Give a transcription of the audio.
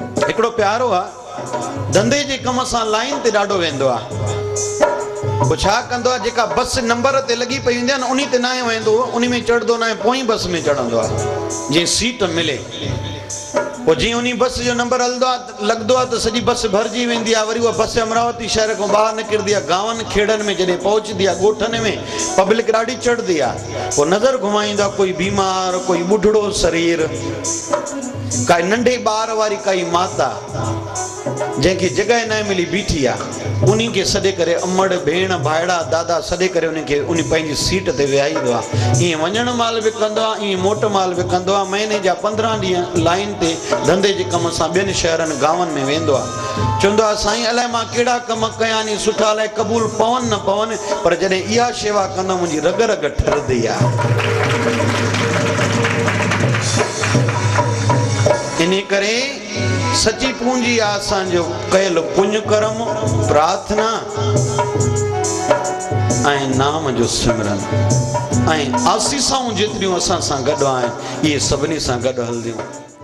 هڪڙو پيارو آ، ڌنڌي جي ڪم سان لائين تي ڏاڍو ويندو آ. پوء ڇا ڪندو آ، جيڪا بس نمبر تي لڳي پئي هوندي آ نه، انهي تي ناهي ويندو، انهي ۾ چڙهندو ناهي، پوئين بس ۾ چڙهندو آ، جيئن سيٽ ملي. پوء جيئن انهي بس جو نمبر هلندو آ، لڳندو آ ته سڄي بس ڀرجي ويندي آ، وري اها بس امراوتي شهر کان ٻاهر نڪرندي آ، گانون کيڙن ۾ جڏهن پهچندي آ، ڳوٺن ۾ پبلڪ ڏاڍي چڙهندي آ، پوء نظر گهمائيندو آ، ڪوئي بيمار، ڪوئي ٻڍڙو سرير، ڪائي ننڍي ٻار واري ڪائي ماتا، جنهن کي جڳهه ناهي ملي بيٺي آ، انهي کي سڏي ڪري امڙ، ڀيڻ، ڀائڙا، دادا سڏي ڪري انهي کي انهي پنهنجي سيٽ تي ويهائيندو آ. ائين وڃڻ مهل به ڪندو آ، ائين موٽ مهل به ڪندو آ. مهيني جا 15 ڏينهن لائين تي ڌنڌي جي ڪم سان ٻين شهرن گانون ۾ ويندو آ. چوندو آ سائين الائي مان ڪهڙا ڪم ڪيان ني سٺا الائي قبول پون نه پون پر جڏهن اها شيوا ڪندم منهنجي رڳ رڳ ٺرندي آ. انهي ڪري سچي پونجي آ اسان جو ڪيل پڃ ڪرم، پرارٿنا ۽ نام جو سمرن ۽ آسيسائون جيتريون اسان سان گڏ آهن اهي سڀني سان گڏ هلنديون.